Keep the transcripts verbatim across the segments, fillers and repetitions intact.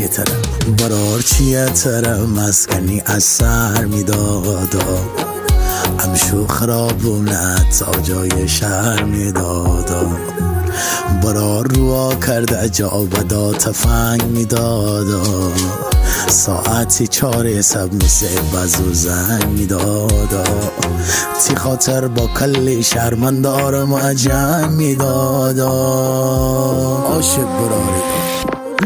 Baror چیه تره مسکنی اثر میدادا. امشو خرابونه تا جای شهر میدادا. برار روا کرده جا بدا تفنگ میدادا. ساعتی چار سب میسه بزو زنگ میدادا. تی خاطر با کلی شهر من دارم جنگ میدادا. عاشق براری.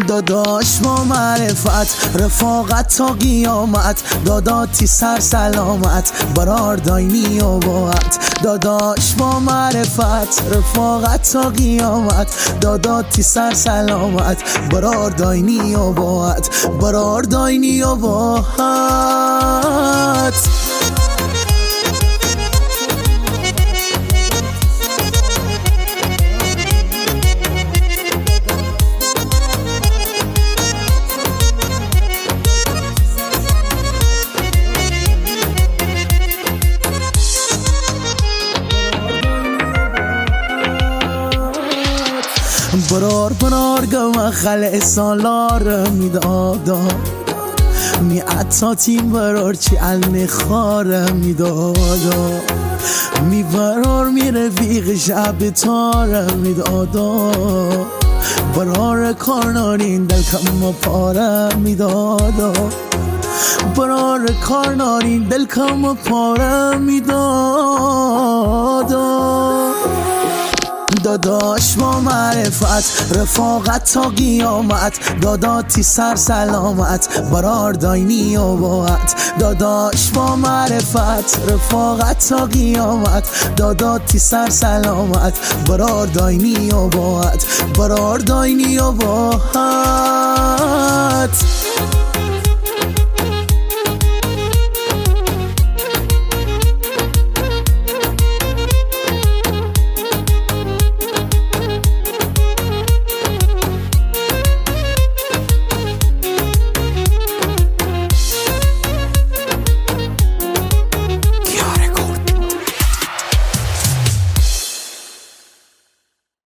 داداش با معرفت، رفاقت تا قیامت. دادا تی سر سلامت، برار داینی و باعت. داداش با معرفت، رفاقت تا قیامت. دادا تی سر سلامت، برار داینی و باعت. برار داینی و باعت. برار برار گم خل سالار میدادا. می عطاتین برار چی علم خار میدادا. می برار می رفیق شب تار میدادا. برار کار نارین دل کم پاره میدادا. برار کار نارین دل کم پاره میدادا. داداش با معرفت، رفاقت تا قیامت. دادا تی سر سلامت، برار داینی و باعت. داداش با معرفت، رفاقت تا قیامت. دادا تی سر سلامت، برار داینی و باعت. برار داینی و باعت.